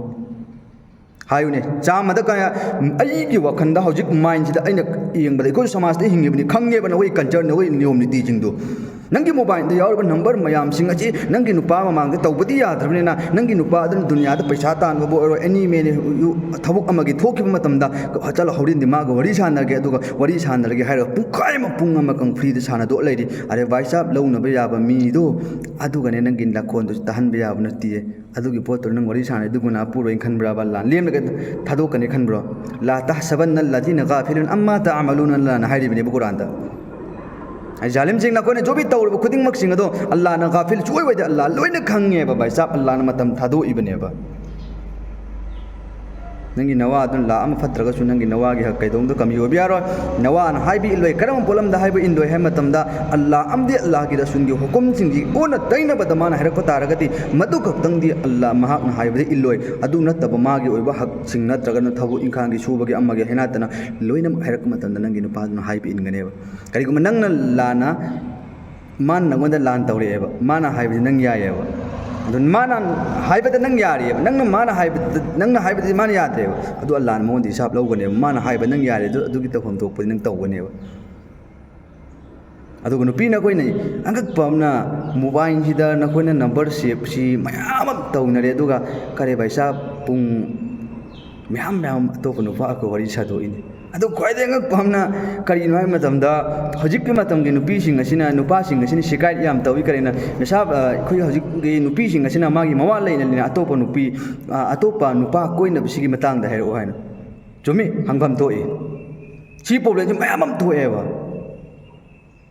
ꯍꯥꯏꯌꯨꯅꯦ, ꯆꯥꯝꯃꯗ ꯀꯌꯥ? ꯑꯩꯒꯤ ꯋꯥꯈꯜꯗ ꯍꯧꯖꯤꯛ ꯃꯥꯏꯟꯁꯤꯗ ꯑꯩꯅ ꯌꯦꯡꯕꯗ ꯑꯩꯈꯣꯏꯁꯨ ꯁꯃꯥꯖꯇ ꯍꯤꯡꯉꯤꯕꯅꯤ, ꯈꯪꯉꯦꯕ ꯅꯈꯣꯏꯒꯤ ꯀꯜꯆꯔ, ꯅꯈꯣꯏꯒꯤ ꯅꯤꯌꯣꯝ ꯅꯤꯇꯤꯁꯤꯡꯗꯣ꯫ ꯅꯪꯒꯤ ꯃꯣꯕꯥꯏꯜꯗ ꯌꯥꯎꯔꯤꯕ ꯅꯝꯕꯔ ꯃꯌꯥꯝꯁꯤꯡ ꯑꯁꯤ ꯅꯪꯒꯤ ꯅꯨꯄꯥ ꯃꯃꯥꯡꯗ ꯇꯧꯕꯗꯤ ꯌꯥꯗ꯭ꯔꯕꯅꯤꯅ, ꯅꯪꯒꯤ ꯅꯨꯄꯥ ꯑꯗꯨꯅ ꯗꯨꯅꯤꯌꯥꯗ ꯄꯩꯁꯥ ꯇꯥꯟꯕꯕꯨ ꯑꯣꯏꯔꯣ, ꯑꯦꯅꯤ ꯃꯦꯅꯤ ꯊꯕꯛ ꯑꯃꯒꯤ ꯊꯣꯛꯈꯤꯕ ꯃꯇꯝꯗ, "ꯆꯠꯂꯣ, ꯍꯣꯔꯦꯟꯗꯤ ꯃꯥꯒ ꯋꯥꯔꯤ ꯁꯥꯟꯅꯔꯒꯦ, ꯑꯗꯨꯒ ꯋꯥꯔꯤ ꯁꯥꯟꯅꯔꯒꯦ" ꯍꯥꯏꯔꯒ ꯄꯨꯡꯈꯥꯏ ꯑꯃ, ꯄꯨꯡ ꯑꯃ ꯀꯪ ꯐ꯭ꯔꯤꯗ ꯁꯥꯟꯅꯗꯣꯛ ꯂꯩꯔꯤ꯫ ꯑꯔꯦ ꯚꯥꯏ ꯁꯥꯍꯕ, ꯂꯧꯅꯕ ꯌꯥꯕ ꯃꯤꯗꯣ ꯑꯗꯨꯒꯅꯦ ꯅꯪꯒꯤ ꯅꯈꯣꯟꯗꯨꯁꯨ ꯇꯥꯍꯟꯕ ꯌꯥꯕ ꯅꯠꯇꯤꯌꯦ꯫ ꯑꯗꯨꯒꯤ ꯄꯣꯠꯇꯨ ꯅꯪ ꯋꯥꯔꯤ ꯁꯥꯟꯅꯔꯤꯗꯨ ꯒꯨꯅꯥ ꯄꯨꯔꯣꯏꯅ ꯈꯟꯕ꯭ꯔꯥꯕ? ꯑꯜꯂꯥꯍꯅ ꯂꯦꯝꯅꯒ ꯊꯥꯗꯣꯛꯀꯅꯤ ꯈꯟꯕ꯭ꯔꯣ? "لا تحسبن الذين غافلين عما تعملون" ꯑꯜꯂꯥꯍꯅ ꯍꯥꯏꯔꯤꯕꯅꯦꯕ ꯀꯨꯔꯥꯟꯗ꯫ ꯑꯩ ꯖꯥꯂꯤꯝꯁꯤꯡ, ꯅꯈꯣꯏꯅ ꯖꯣꯕꯤ ꯇꯧꯔꯤꯕ ꯈꯨꯗꯤꯡꯃꯛꯁꯤꯡ ꯑꯗꯣ ꯑꯜꯂꯥꯍꯅ ꯒꯥꯐꯤꯜ ꯁꯨꯡꯑꯣꯏ ꯑꯣꯏꯗꯦ꯫ ꯑꯜꯂꯥꯍ ꯂꯣꯏꯅ ꯈꯪꯉꯦꯕ ꯚꯥꯏ ꯁꯥꯍꯕ, ꯑꯜꯂꯥꯍꯅ ꯃꯇꯝ ꯊꯥꯗꯣꯛꯏꯕꯅꯦꯕ꯫ ꯅꯪꯒꯤ ꯅꯋꯥ ꯑꯗꯨꯅ ꯂꯥꯛ ꯑꯃ ꯐꯠꯇ꯭ꯔꯒꯁꯨ ꯅꯪꯒꯤ ꯅꯋꯥꯒꯤ ꯍꯛ ꯀꯩꯗꯧꯅꯨꯡꯗ ꯀꯃꯤ ꯑꯣꯏꯕ ꯌꯥꯔꯣꯏ꯫ ꯅꯋꯥꯅ ꯍꯥꯏꯕ ꯏꯜꯂꯣꯏ꯫ ꯀꯔꯝꯕ ꯄꯣꯠꯂꯝꯗ ꯍꯥꯏꯕ ꯏꯜꯂꯣꯏ ꯍꯥꯏꯕ ꯃꯇꯝꯗ, ꯑꯜꯂꯥ ꯑꯃꯗꯤ ꯑꯜꯂꯥꯒꯤ ꯔꯁꯨꯜꯒꯤ ꯍꯨꯀꯨꯝꯁꯤꯡꯒꯤ ꯑꯣꯟꯅ ꯇꯩꯅꯕꯗ ꯃꯥꯅ ꯍꯥꯏꯔꯛꯄ ꯇꯥꯔꯒꯗꯤ, ꯃꯗꯨ ꯈꯛꯇꯪꯗꯤ ꯑꯜꯂꯥ ꯃꯍꯥꯛꯅ ꯍꯥꯏꯕꯗ ꯏꯜꯂꯣꯏ꯫ ꯑꯗꯨ ꯅꯠꯇꯕ ꯃꯥꯒꯤ ꯑꯣꯏꯕ ꯍꯛꯁꯤꯡ ꯅꯠꯇ꯭ꯔꯒꯅ ꯊꯕꯛ ꯏꯪꯈꯥꯡꯒꯤ ꯁꯨꯕꯒꯤ ꯑꯃꯒꯤ ꯍꯥꯏꯅ ꯇꯥꯅ ꯂꯣꯏꯅꯃꯛ ꯍꯥꯏꯔꯛꯄ ꯃꯇꯝꯗ ꯅꯪꯒꯤ ꯅꯨꯄꯥꯗꯨꯅ ꯍꯥꯏꯕ ꯏꯟꯒꯅꯦꯕ꯫ ꯀꯔꯤꯒꯨꯝꯕ ꯅꯪꯅ ꯂꯥꯟꯅ ꯃꯥꯅ ꯅꯪꯉꯣꯟꯗ ꯂꯥꯟ ꯇꯧꯔꯛꯑꯦꯕ, ꯃꯥꯅ ꯍꯥꯏꯕꯗꯤ ꯅꯪ ꯌꯥꯏꯑꯕ꯫ ꯑꯗꯨ ꯃꯥꯅ ꯍꯥꯏꯕꯗ ꯅꯪ ꯌꯥꯔꯤꯑꯕ, ꯅꯪꯅ ꯃꯥꯅ ꯍꯥꯏꯕꯗ, ꯅꯪꯅ ꯍꯥꯏꯕꯗꯤ ꯃꯥꯅ ꯌꯥꯗ꯭ꯔꯦꯕ꯫ ꯑꯗꯨ ꯑꯜꯂꯥꯅ ꯃꯉꯣꯟꯗ ꯍꯤꯁꯥꯕ ꯂꯧꯒꯅꯦꯕ꯫ ꯃꯥꯅ ꯍꯥꯏꯕ ꯅꯪ ꯌꯥꯔꯦ, ꯑꯗꯨ, ꯑꯗꯨꯒꯤ ꯇꯧꯐꯝ ꯊꯣꯛꯄꯗꯤ ꯅꯪ ꯇꯧꯒꯅꯦꯕ꯫ ꯑꯗꯨꯒ ꯅꯨꯄꯤ ꯅꯈꯣꯏꯅ ꯑꯉꯛꯄ ꯑꯃꯅ, ꯃꯣꯕꯥꯏꯜꯁꯤꯗ ꯅꯈꯣꯏꯅ ꯅꯝꯕꯔ ꯁꯦꯞꯁꯤ ꯃꯌꯥꯝ ꯑꯃ ꯇꯧꯅꯔꯦ, ꯑꯗꯨꯒ ꯀꯔꯦ ꯚꯥꯏ ꯁꯥꯍꯕ, ꯄꯨꯡ ꯃꯌꯥꯝ ꯃꯌꯥꯝ ꯑꯇꯣꯞꯄ ꯅꯨꯄꯥꯒ ꯋꯥꯔꯤ ꯁꯥꯗꯣꯛꯏꯅꯤ꯫ ꯑꯗꯨ ꯈ꯭ꯋꯥꯏꯗꯒꯤ ꯑꯉꯛꯄ ꯑꯃꯅ ꯀꯔꯤꯅꯣ ꯍꯥꯏꯕ ꯃꯇꯝꯗ, ꯍꯧꯖꯤꯛꯀꯤ ꯃꯇꯝꯒꯤ ꯅꯨꯄꯤꯁꯤꯡ ꯑꯁꯤꯅ, ꯅꯨꯄꯥꯁꯤꯡ ꯑꯁꯤꯅ ꯁꯤꯀꯥꯏꯠ ꯌꯥꯝ ꯇꯧꯏ꯫ ꯀꯔꯤꯅ ꯃꯦꯁꯥ, ꯑ, ꯑꯩꯈꯣꯏ ꯍꯧꯖꯤꯛꯀꯤ ꯅꯨꯄꯤꯁꯤꯡ ꯑꯁꯤꯅ ꯃꯥꯒꯤ ꯃꯋꯥ ꯂꯩꯅ ꯂꯩꯅ ꯑꯇꯣꯞꯄ ꯅꯨꯄꯤ, ꯑ, ꯑꯇꯣꯞꯄ ꯅꯨꯄꯥ ꯀꯣꯏꯅꯕꯁꯤꯒꯤ ꯃꯇꯥꯡꯗ ꯍꯥꯏꯔꯛꯑꯣ ꯍꯥꯏꯅ꯫ ꯆꯨꯝꯃꯤ, ꯍꯪꯐꯝ ꯊꯣꯛꯏ꯫ ꯁꯤ ꯄ꯭ꯔꯣꯕ꯭ꯂꯦꯝꯁꯤ ꯃꯌꯥꯝ ꯑꯃ ꯊꯣꯛꯑꯦꯕ꯫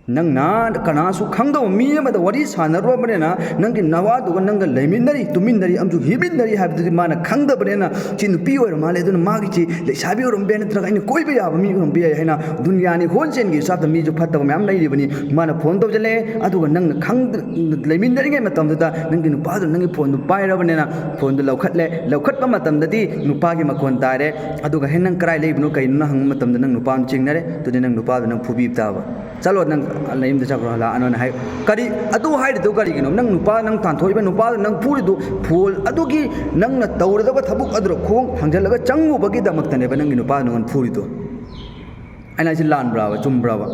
ꯅꯪꯅ ꯀꯅꯥꯁꯨ ꯈꯪꯗꯕ ꯃꯤ ꯑꯃꯗ ꯋꯥꯔꯤ ꯁꯥꯟꯅꯔꯨꯔꯕꯅꯤꯅ, ꯅꯪꯒꯤ ꯅꯋꯥꯗꯨꯒ ꯅꯪꯒ ꯂꯩꯃꯤꯟꯅꯔꯤ, ꯇꯨꯃꯤꯟꯅꯔꯤ, ꯑꯃꯁꯨ ꯍꯤꯞꯃꯤꯟꯅꯔꯤ ꯍꯥꯏꯕꯗꯨꯗꯤ ꯃꯥꯅ ꯈꯪꯗꯕꯅꯤꯅ, ꯁꯤ ꯅꯨꯄꯤ ꯑꯣꯏꯔ ꯃꯥꯜꯂꯦ, ꯑꯗꯨꯅ ꯃꯥꯒꯤꯁꯤ ꯂꯩꯁꯥꯕꯤ ꯑꯣꯏꯔꯝꯕ ꯌꯥꯏ, ꯅꯠꯇ꯭ꯔꯒ ꯑꯩꯅ ꯀꯣꯏꯕ ꯌꯥꯕ ꯃꯤ ꯑꯣꯏꯔꯝꯕ ꯌꯥꯏ ꯍꯥꯏꯅ ꯗꯨꯅꯤꯌꯥꯅꯤ ꯍꯣꯟꯆꯦꯟꯒꯤ ꯍꯤꯁꯥꯞꯇ ꯃꯤꯁꯨ ꯐꯠꯇꯕ ꯃꯌꯥꯝ ꯂꯩꯔꯤꯕꯅꯤ꯫ ꯃꯥꯅ ꯐꯣꯟ ꯇꯧꯁꯤꯜꯂꯛꯑꯦ, ꯑꯗꯨꯒ ꯅꯪꯅ ꯈꯪꯗ-, ꯂꯩꯃꯤꯟꯅꯔꯤꯉꯩ ꯃꯇꯝꯗꯨꯗ ꯅꯪꯒꯤ ꯅꯨꯄꯥꯗꯨꯅ ꯅꯪꯒꯤ ꯐꯣꯟꯗꯨ ꯄꯥꯏꯔꯕꯅꯤꯅ, ꯐꯣꯟꯗꯨ ꯂꯧꯈꯠꯂꯦ, ꯂꯧꯈꯠꯄ ꯃꯇꯝꯗꯗꯤ ꯅꯨꯄꯥꯒꯤ ꯃꯈꯣꯟ ꯇꯥꯔꯦ, ꯑꯗꯨꯒ "ꯍꯦ, ꯅꯪ ꯀꯔꯥꯏ ꯂꯩꯕꯅꯣ, ꯀꯩꯅꯣ?" ꯍꯪꯕ ꯃꯇꯝꯗ ꯅꯪ ꯅꯨꯄꯥ ꯑꯃ ꯆꯤꯡꯅꯔꯦ, ꯑꯗꯨꯗꯤ ꯅꯪ ꯅꯨꯄꯥꯗꯨ ꯅꯪ ꯐꯨꯕꯤꯕ ꯇꯥꯕ꯫ "ꯆꯠꯂꯣ, ꯅꯪ ꯅꯌꯨꯝꯗ ꯆꯠꯈ꯭ꯔꯣ, ꯂꯥꯛꯑꯅꯣꯅ" ꯍꯥꯏ꯫ ꯀꯔꯤ ꯑꯗꯨ ꯍꯥꯏꯔꯤꯗꯣ ꯀꯔꯤꯒꯤꯅꯣ? ꯅꯪ ꯅꯨꯄꯥ, ꯅꯪ ꯇꯥꯟꯊꯣꯛꯏꯕ ꯅꯨꯄꯥꯗꯨ ꯅꯪ ꯐꯨꯔꯤꯗꯣ, ꯐꯣꯜ ꯑꯗꯨꯒꯤ ꯅꯪꯅ ꯇꯧꯔꯗꯕ ꯊꯕꯛ ꯑꯗꯨꯗ ꯈꯣꯡ ꯊꯥꯡꯖꯜꯂꯒ ꯆꯪꯉꯨꯕꯒꯤꯗꯃꯛꯇꯅꯦꯕ ꯅꯪꯒꯤ ꯅꯨꯄꯥꯗꯨ ꯅꯪꯉꯣꯟꯗ ꯐꯨꯔꯤꯗꯣ꯫ ꯑꯩꯅ ꯍꯥꯏꯁꯦ ꯂꯥꯟꯕ꯭ꯔꯥꯕ, ꯆꯨꯝꯕ꯭ꯔꯥꯕ?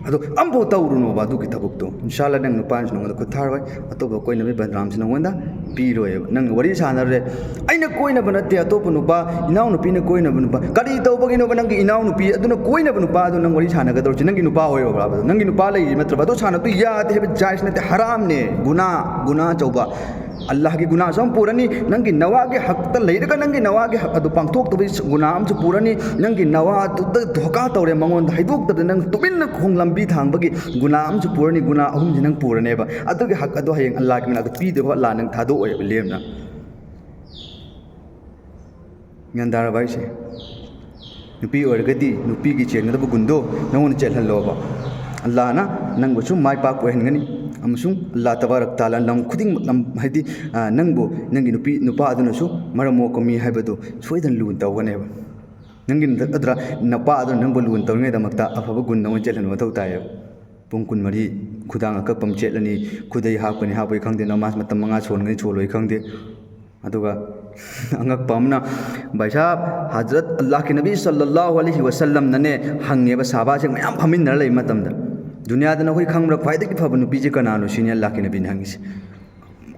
ꯑꯗꯣ ꯑꯝꯐꯥꯎ ꯇꯧꯔꯨꯅꯣꯕ ꯑꯗꯨꯒꯤ ꯊꯕꯛꯇꯣ꯫ ꯏꯟꯁꯥꯜꯂꯥ ꯅꯪ ꯅꯨꯄꯥꯅꯁꯨ ꯅꯉꯣꯟꯗ ꯈꯨꯠ ꯊꯥꯔꯣꯏ, ꯑꯇꯣꯞꯄ ꯀꯣꯏꯅꯕꯒꯤ ꯕꯗꯅꯥꯝꯁꯨ ꯅꯉꯣꯟꯗ ꯄꯤꯔꯣꯏꯕ꯫ ꯅꯪ ꯋꯥꯔꯤ ꯁꯥꯟꯅꯔꯦ, "ꯑꯩꯅ ꯀꯣꯏꯅꯕ ꯅꯠꯇꯦ ꯑꯇꯣꯞꯄ ꯅꯨꯄꯥ, ꯏꯅꯥꯎꯅꯨꯄꯤꯅ ꯀꯣꯏꯅꯕ ꯅꯨꯄꯥ"꯫ ꯀꯔꯤ ꯇꯧꯕꯒꯤꯅꯣꯕ ꯅꯪꯒꯤ ꯏꯅꯥꯎꯅꯨꯄꯤ ꯑꯗꯨꯅ ꯀꯣꯏꯅꯕ ꯅꯨꯄꯥ ꯑꯗꯨ ꯅꯪ ꯋꯥꯔꯤ ꯁꯥꯟꯅꯒꯗꯧꯔꯤꯁꯤ? ꯅꯪꯒꯤ ꯅꯨꯄꯥ ꯑꯣꯏꯔꯕ꯭ꯔꯥꯕ ꯑꯗꯣ? ꯅꯪꯒꯤ ꯅꯨꯄꯥ ꯂꯩꯔꯤ ꯅꯠꯇ꯭ꯔꯕ? ꯑꯗꯨ ꯁꯥꯟꯅꯕꯗꯨ ꯌꯥꯗꯦ ꯍꯥꯏꯕ, ꯖꯥꯏꯖ ꯅꯠꯇꯦ, ꯍꯔꯥꯝꯅꯦ, ꯒꯨꯅꯥ, ꯒꯨꯅꯥ ꯑꯆꯧꯕ꯫ ꯑꯜꯂꯥꯍꯒꯤ ꯒꯨꯅꯥꯁꯨ ꯑꯃ ꯄꯨꯔꯅꯤ, ꯅꯪꯒꯤ ꯅꯋꯥꯒꯤ ꯍꯛꯇ ꯂꯩꯔꯒ ꯅꯪꯒꯤ ꯅꯋꯥꯒꯤ ꯍꯛ ꯑꯗꯨ ꯄꯥꯡꯊꯣꯛꯇꯕꯒꯤ ꯒꯨꯅꯥ ꯑꯃꯁꯨ ꯄꯨꯔꯅꯤ, ꯅꯪꯒꯤ ꯅꯋꯥꯗꯨꯗ ꯙꯣꯀꯥ ꯇꯧꯔꯦ, ꯃꯉꯣꯟꯗ ꯍꯥꯏꯗꯣꯛꯇꯕꯗ ꯅꯪ ꯇꯨꯃꯤꯟꯅ ꯈꯣꯡ ꯂꯝꯕꯤ ꯊꯥꯡꯕꯒꯤ ꯒꯨꯅꯥ ꯑꯃꯁꯨ ꯄꯨꯔꯅꯤ, ꯒꯨꯅꯥ ꯑꯍꯨꯝꯁꯤ ꯅꯪ ꯄꯨꯔꯅꯦꯕ꯫ ꯑꯗꯨꯒꯤ ꯍꯛ ꯑꯗꯣ ꯍꯌꯦꯡ ꯑꯜꯂꯥꯍꯒꯤ ꯃꯅꯥꯛꯇ ꯄꯤꯗꯦꯕ, ꯑꯜꯂꯥꯍ ꯅꯪ ꯊꯥꯗꯣꯛꯑꯣꯏꯕ ꯂꯦꯝꯅ꯫ ꯒ꯭ꯌꯥꯟ ꯇꯥꯔꯕ ꯑꯩꯁꯦ? ꯅꯨꯄꯤ ꯑꯣꯏꯔꯒꯗꯤ ꯅꯨꯄꯤꯒꯤ ꯆꯦꯟꯒꯗꯕ ꯒꯨꯟꯗꯣ ꯅꯉꯣꯟꯗ ꯆꯦꯜꯍꯜꯂꯣꯕ꯫ ꯑꯜꯂꯥꯍꯅ ꯅꯪꯕꯨꯁꯨ ꯃꯥꯏ ꯄꯥꯛꯄ ꯑꯣꯏꯍꯟꯒꯅꯤ, ꯑꯃꯁꯨꯡ ꯑꯜꯂꯥꯍ ꯇꯕꯥꯔꯛ ꯇꯥꯂꯥ ꯂꯝ ꯈꯨꯗꯤꯡꯃꯛ, ꯂꯝ, ꯍꯥꯏꯗꯤ, ꯑ, ꯅꯪꯕꯨ ꯅꯪꯒꯤ ꯅꯨꯄꯤ ꯅꯨꯄꯥ ꯑꯗꯨꯅꯁꯨ ꯃꯔꯝ ꯃꯣꯛꯄ ꯃꯤ ꯍꯥꯏꯕꯗꯨ ꯁꯣꯏꯗꯅ ꯂꯨꯅ ꯇꯧꯒꯅꯦꯕ꯫ ꯅꯪꯒꯤ ꯅꯠꯇ꯭ꯔ ꯅꯄꯥ ꯑꯗꯨꯅ ꯅꯪꯕꯨ ꯂꯨꯅ ꯇꯧꯔꯤꯉꯩꯗꯃꯛꯇ ꯑꯐꯕ ꯒꯨꯟ ꯅꯉꯣꯟꯗ ꯆꯦꯜꯍꯟꯕ ꯃꯊꯧ ꯇꯥꯏꯌꯦꯕ꯫ ꯄꯨꯡ ꯀꯨꯟꯃꯔꯤ ꯈꯨꯗꯥꯡ ꯑꯀꯛꯄ ꯑꯃ ꯆꯦꯠꯂꯅꯤ, ꯈꯨꯗꯩ ꯍꯥꯞꯀꯅꯤ, ꯍꯥꯞꯄꯣꯏ ꯈꯪꯗꯦ, ꯅꯃꯥꯖ ꯃꯇꯝ ꯃꯉꯥ ꯁꯣꯟꯒꯅꯤ, ꯁꯣꯜꯂꯣꯏ ꯈꯪꯗꯦ꯫ ꯑꯗꯨꯒ ꯑꯉꯛꯄ ꯑꯃꯅ, ꯚꯥꯏ ꯁꯥꯍꯕ, ꯍꯖꯔꯠ ꯑꯜꯂꯥꯍꯀꯤ ꯅꯕꯤ ꯁꯜꯂꯜꯂꯥꯍꯨ ꯑꯂꯩꯍꯤ ꯋꯁꯜꯂꯝꯅꯅꯦ ꯍꯪꯉꯦꯕ, ꯁꯍꯥꯕꯥꯁꯤꯡ ꯃꯌꯥꯝ ꯐꯝꯃꯤꯟꯅꯔ ꯂꯩꯕ ꯃꯇꯝꯗ, "ꯗꯨꯅꯤꯌꯥꯗ ꯅꯈꯣꯏ ꯈꯪꯕ꯭ꯔꯥ, ꯈ꯭ꯋꯥꯏꯗꯒꯤ ꯐꯕ ꯅꯨꯄꯤꯁꯦ ꯀꯅꯥꯅꯣ?" ꯁꯤꯅꯤ ꯑꯜꯂꯥꯍꯀꯤ ꯅꯕꯤꯅ ꯍꯪꯉꯤꯁꯦ꯫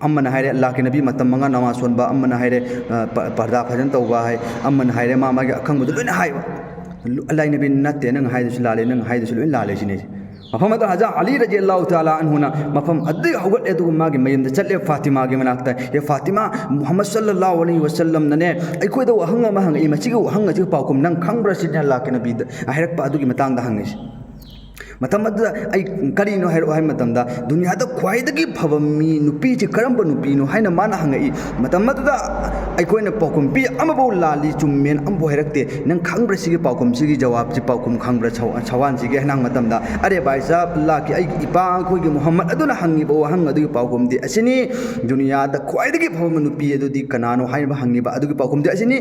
ꯑꯃꯅ ꯍꯥꯏꯔꯦ, "ꯑꯜꯂꯥꯍꯀꯤ ꯅꯕꯤ ꯃꯇꯝ ꯃꯉꯥ ꯅꯃꯥꯖ ꯁꯣꯟꯕ"꯫ ꯑꯃꯅ ꯍꯥꯏꯔꯦ, "ꯑ, ꯄ-, ꯄꯔꯗꯥ ꯐꯖꯅ ꯇꯧꯕ" ꯍꯥꯏ꯫ ꯑꯃꯅ ꯍꯥꯏꯔꯦ, ꯃꯥ ꯃꯥꯒꯤ ꯑꯈꯪꯕꯗꯣ ꯂꯣꯏꯅ ꯍꯥꯏꯕ꯫ ꯑꯜꯂꯥꯍ ꯅꯕꯤ, "ꯅꯠꯇꯦ, ꯅꯪ ꯍꯥꯏꯗꯨꯁꯨ ꯂꯥꯜꯂꯦ, ꯅꯪ ꯍꯥꯏꯗꯨꯁꯨ ꯂꯣꯏꯅ ꯂꯥꯜꯂꯦ" ꯁꯤꯅꯦ꯫ ꯃꯐꯝ ꯑꯗꯨ ꯍꯖꯥ ꯑꯂꯤ ꯔꯖꯤ ꯑꯜꯂꯥꯍꯨ ꯇꯥꯂꯥ ꯑꯟꯍꯨꯅ ꯃꯐꯝ ꯑꯗꯨꯗꯒꯤ ꯍꯧꯒꯠꯂꯦ, ꯑꯗꯨꯒ ꯃꯥꯒꯤ ꯃꯌꯨꯝꯗ ꯆꯠꯂꯦ, ꯐꯥꯇꯤꯃꯥꯒꯤ ꯃꯅꯥꯛꯇ, "ꯍꯦ ꯐꯥꯇꯤꯃꯥ, ꯃꯨꯍꯝꯃꯗ ꯁꯜꯂꯜꯂꯥꯍꯨ ꯑꯂꯩꯍꯤ ꯋꯁꯜꯂꯝꯅꯅꯦ ꯑꯩꯈꯣꯏꯗ ꯋꯥꯍꯪ ꯑꯃ ꯍꯪꯉꯛꯏ, ꯃꯁꯤꯒꯤ ꯋꯥꯍꯪ ꯑꯁꯤꯒꯤ ꯄꯥꯎꯈꯨꯝ ꯅꯪ ꯈꯪꯕ꯭ꯔꯥ?" ꯁꯤꯅꯤ ꯑꯜꯂꯥꯍꯀꯤ ꯅꯕꯤꯗ ꯍꯥꯏꯔꯛꯄ ꯑꯗꯨꯒꯤ ꯃꯇꯥꯡꯗ ꯍꯪꯉꯤꯁꯦ꯫ ꯃꯇꯝ ꯑꯗꯨꯗ ꯑꯩ ꯀꯔꯤꯅꯣ ꯍꯥꯏꯔꯛꯑꯣ ꯍꯥꯏꯕ ꯃꯇꯝꯗ, ꯗꯨꯅꯤꯌꯥꯗ ꯈ꯭ꯋꯥꯏꯗꯒꯤ ꯐꯕ ꯃꯤ, ꯅꯨꯄꯤꯁꯤ ꯀꯔꯝꯕ ꯅꯨꯄꯤꯅꯣ ꯍꯥꯏꯅ ꯃꯥꯅ ꯍꯪꯉꯛꯏ꯫ ꯃꯇꯝ ꯑꯗꯨꯗ ꯑꯩꯈꯣꯏꯅ ꯄꯥꯎꯈꯨꯝ ꯄꯤ, ꯑꯃꯐꯥꯎ ꯂꯥꯜꯂꯤ ꯆꯨꯝꯃꯦꯅ ꯑꯃꯐꯥꯎ ꯍꯥꯏꯔꯛꯇꯦ꯫ "ꯅꯪ ꯈꯪꯕ꯭ꯔꯥ ꯁꯤꯒꯤ ꯄꯥꯎꯈꯨꯝꯁꯤꯒꯤ ꯖꯋꯥꯕꯁꯤ, ꯄꯥꯎꯈꯨꯝ ꯈꯪꯕ꯭ꯔꯥ ꯁꯧ-, ꯁꯋꯥꯟꯁꯤꯒꯤ?" ꯍꯥꯏꯅ ꯍꯪꯕ ꯃꯇꯝꯗ, "ꯑꯔꯦ ꯚꯥꯏ ꯁꯥꯍꯕ, ꯑꯜꯂꯥꯍꯀꯤ ꯑꯩꯒꯤ ꯏꯄꯥ ꯑꯩꯈꯣꯏꯒꯤ ꯃꯨꯍꯝꯃꯗ ꯑꯗꯨꯅ ꯍꯪꯉꯤꯕ ꯋꯥꯍꯪ ꯑꯗꯨꯒꯤ ꯄꯥꯎꯈꯨꯝꯗꯤ ꯑꯁꯤꯅꯤ, ꯗꯨꯅꯤꯌꯥꯗ ꯈ꯭ꯋꯥꯏꯗꯒꯤ ꯐꯕ ꯅꯨꯄꯤ ꯑꯗꯨꯗꯤ ꯀꯅꯥꯅꯣ ꯍꯥꯏꯅ ꯍꯪꯉꯤꯕ ꯑꯗꯨꯒꯤ ꯄꯥꯎꯈꯨꯝꯗꯤ ꯑꯁꯤꯅꯤ,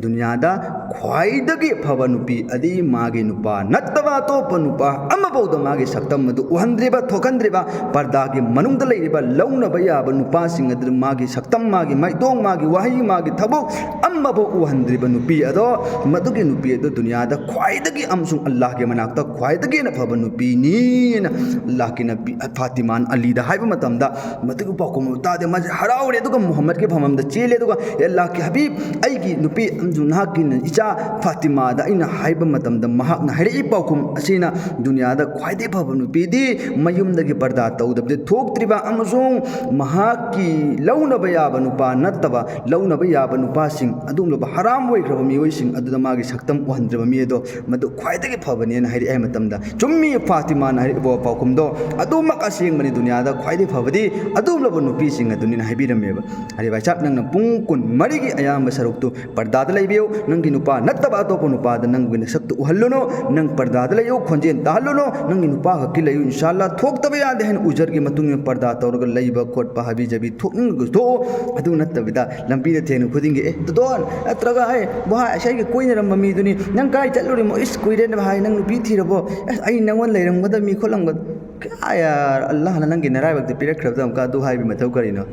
ꯗꯨꯅꯤꯌꯥꯗ ꯈ꯭ꯋꯥꯏꯗꯒꯤ ꯐꯕ ꯅꯨꯄꯤ ꯑꯗꯤ ꯃꯥꯒꯤ ꯅꯨꯄꯥ ꯅꯠꯇꯕ ꯑꯇꯣꯞꯄ ꯅꯨꯄꯥ ꯑꯃꯐꯥꯎꯗ ꯃꯥꯒꯤ ꯁꯛꯇꯝ ꯑꯗꯨ ꯎꯍꯟꯗ꯭ꯔꯤꯕ, ꯊꯣꯛꯍꯟꯗ꯭ꯔꯤꯕ, ꯄꯔꯗꯥꯒꯤ ꯃꯅꯨꯡꯗ ꯂꯩꯔꯤꯕ, ꯂꯧꯅꯕ ꯌꯥꯕ ꯅꯨꯄꯥꯁꯤꯡ ꯑꯗꯨ ꯃꯥꯒꯤ ꯁꯛꯇꯝ, ꯃꯥꯒꯤ ꯃꯥꯏꯊꯣꯡ, ꯃꯥꯒꯤ ꯋꯥꯍꯩ, ꯃꯥꯒꯤ ꯊꯕꯛ ꯑꯃꯐꯥꯎ ꯎꯍꯟꯗ꯭ꯔꯤꯕ ꯅꯨꯄꯤ ꯑꯗꯣ, ꯃꯗꯨꯒꯤ ꯅꯨꯄꯤ ꯑꯗꯨ ꯗꯨꯅꯤꯌꯥꯗ ꯈ꯭ꯋꯥꯏꯗꯒꯤ ꯑꯃꯁꯨꯡ ꯑꯜꯂꯥꯍꯀꯤ ꯃꯅꯥꯛꯇ ꯈ꯭ꯋꯥꯏꯗꯒꯤ ꯍꯦꯟꯅ ꯐꯕ ꯅꯨꯄꯤꯅꯤꯅ ꯑꯜꯂꯥꯍꯀꯤ ꯅꯕꯤ ꯐꯥꯇꯤꯃꯥꯅ ꯑꯂꯤꯗ ꯍꯥꯏꯕ ꯃꯇꯝꯗ, ꯃꯗꯨꯒꯤ ꯄꯥꯎꯈꯨꯝ ꯑꯗꯨ ꯇꯥꯗꯦ꯫ ꯃꯥꯁꯦ ꯍꯔꯥꯎꯔꯦ, ꯑꯗꯨꯒ ꯃꯨꯍꯝꯃꯗꯀꯤ ꯐꯝꯐꯝꯗ ꯆꯦꯜꯂꯦ, ꯑꯗꯨꯒ, "ꯑꯦ ꯑꯜꯂꯥꯍꯀꯤ ꯍꯕꯤꯕ, ꯑꯩꯒꯤ ꯅꯨꯄꯤ ꯑꯃꯁꯨꯡ ꯅꯍꯥꯛꯀꯤ ꯏꯆꯥ ꯐꯥꯇꯤꯃꯥꯗ ꯑꯩꯅ ꯍꯥꯏꯕ ꯃꯇꯝꯗ, ꯃꯍꯥꯛꯅ ꯍꯥꯏꯔꯛꯏ ꯄꯥꯎꯈꯨꯝ ꯑꯁꯤꯅ, ꯗꯨꯅꯤꯌꯥꯗ ꯈ꯭ꯋꯥꯏꯗꯒꯤ ꯐꯕ ꯅꯨꯄꯤꯗꯤ ꯃꯌꯨꯝꯗꯒꯤ ꯄꯔꯗꯥ ꯇꯧꯗꯕꯗ ꯊꯣꯛꯇ꯭ꯔꯤꯕ ꯑꯃꯁꯨꯡ ꯃꯍꯥꯛꯀꯤ ꯂꯧꯅꯕ ꯌꯥꯕ ꯅꯨꯄꯥ ꯅꯠꯇꯕ, ꯂꯧꯅꯕ ꯌꯥꯕ ꯅꯨꯄꯥꯁꯤꯡ, ꯑꯗꯨꯒꯨꯝꯂꯕ ꯍꯔꯥꯝ ꯑꯣꯏꯈ꯭ꯔꯕ ꯃꯤꯑꯣꯏꯁꯤꯡ ꯑꯗꯨꯗ ꯃꯥꯒꯤ ꯁꯛꯇꯝ ꯎꯍꯟꯗ꯭ꯔꯕ ꯃꯤ ꯑꯗꯣ ꯃꯗꯨ ꯈ꯭ꯋꯥꯏꯗꯒꯤ ꯐꯕꯅꯦꯅ ꯍꯥꯏꯔꯛꯑꯦ ꯍꯥꯏ ꯃꯇꯝꯗ, ꯆꯨꯝꯃꯤ ꯐꯥꯇꯤꯃꯥꯅ ꯍꯥꯏꯔꯛꯏꯕ ꯄꯥꯎꯈꯨꯝꯗꯣ ꯑꯗꯨꯃꯛ ꯑꯁꯦꯡꯕꯅꯤ꯫ ꯗꯨꯅꯤꯌꯥꯗ ꯈ꯭ꯋꯥꯏꯗꯒꯤ ꯐꯕꯗꯤ ꯑꯗꯨꯒꯨꯝꯂꯕ ꯅꯨꯄꯤꯁꯤꯡ ꯑꯗꯨꯅꯤꯅ ꯍꯥꯏꯕꯤꯔꯝꯃꯦꯕ꯫ ꯑꯔꯦ ꯚꯥꯏ ꯁꯥꯍꯕ, ꯅꯪꯅ ꯄꯨꯡ ꯀꯨꯟꯃꯔꯤꯒꯤ ꯑꯌꯥꯝꯕ ꯁꯔꯨꯛꯇꯨ ꯄꯔꯗꯥꯗ ꯂꯩꯕꯤꯌꯨ꯫ ꯅꯪꯒꯤ ꯅꯨꯄꯥ ꯅꯠꯇꯕ ꯑꯇꯣꯞꯄ ꯅꯨꯄꯥꯗ ꯅꯪꯒꯤ ꯅꯁꯛꯇꯨ ꯎꯍꯜꯂꯨꯅꯨ꯫ ꯅꯪ ꯄꯔꯗꯥꯗ ꯂꯩꯌꯨ, ꯈꯣꯟꯖꯦꯜ ꯇꯥꯍꯜꯂꯨꯅꯨ꯫ ꯅꯪꯒꯤ ꯅꯨꯄꯥ ꯈꯛꯀꯤ ꯂꯩꯌꯨ, ꯏꯟꯁꯥ ꯑꯜꯂꯥ꯫ ꯊꯣꯛꯇꯕ ꯌꯥꯗꯦ ꯍꯥꯏꯅ ꯎꯖꯔꯒꯤ ꯃꯇꯨꯡ ꯏꯟꯅ ꯄꯔꯗꯥ ꯇꯧꯔꯒ ꯂꯩꯕ ꯈꯣꯠꯄ, ꯍꯥꯕꯤ ꯖꯕꯤ ꯊꯣꯛꯅꯤꯡꯉꯒꯁꯨ ꯊꯣꯛꯎ꯫ ꯑꯗꯨ ꯅꯠꯇꯕꯤꯗ ꯂꯝꯕꯤꯗ ꯊꯦꯡꯅ ꯈꯨꯗꯤꯡꯒꯤ, "ꯑꯦ ꯗꯣꯟ, ꯅꯠꯇ꯭ꯔꯒ ꯑꯦ ꯚꯥꯏ, ꯑꯁ ꯑꯩꯒ ꯀꯣꯏꯅꯔꯝꯕ ꯃꯤꯗꯨꯅꯤ, ꯅꯪ ꯀꯥꯏ ꯆꯠꯂꯨꯔꯤꯃꯣ? ꯏꯁ ꯀꯨꯏꯔꯦꯅꯦ ꯚꯥꯏ, ꯅꯪ ꯅꯨꯄꯤ ꯊꯤꯔꯕꯣ? ꯑꯁ ꯑꯩ ꯅꯪꯉꯣꯟꯗ ꯂꯩꯔꯝꯒꯗꯕ ꯃꯤ ꯈꯣꯠꯂꯝꯒꯗꯕ"꯫ ꯀꯌꯥ ꯌꯥꯔ, ꯑꯜꯂꯥꯍꯅ ꯅꯪꯒꯤ ꯅꯔꯥꯏꯕꯛꯇ ꯄꯤꯔꯛꯈ꯭ꯔꯕꯗ ꯑꯃꯨꯛꯀ ꯑꯗꯨ ꯍꯥꯏꯕꯒꯤ ꯃꯊꯧ ꯀꯔꯤꯅꯣ?